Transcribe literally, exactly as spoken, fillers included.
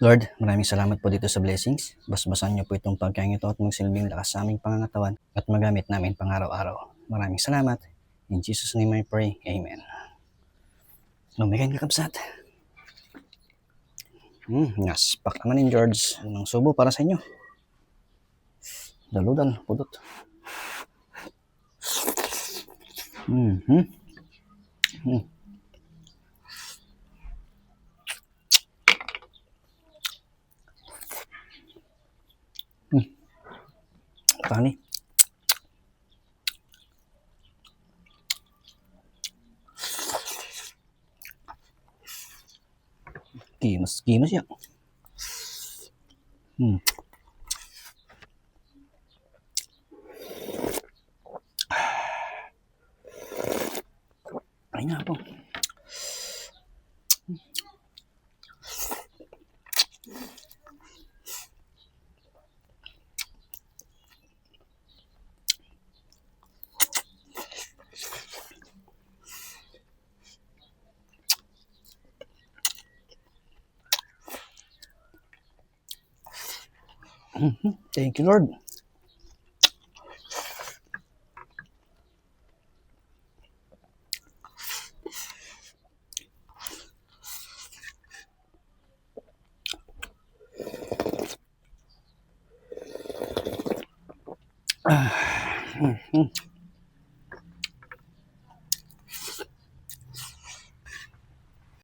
Lord, maraming salamat po dito sa blessings. Basbasan niyo po itong pagkain ito at magsilbing lakas sa aming pangangatawan at magamit namin pang-araw-araw. Maraming salamat. In Jesus' name I pray. Amen. Lumikain, kakabsat. Hmm, naspak naman ni George. Unang subo para sa inyo. Daludal, pudot. Mhm. Hmm. Hmm. Tani. Gimas, gimas ya. Hmm. Ay nga po. Mhm. Thank you, Lord. Ah, mhm.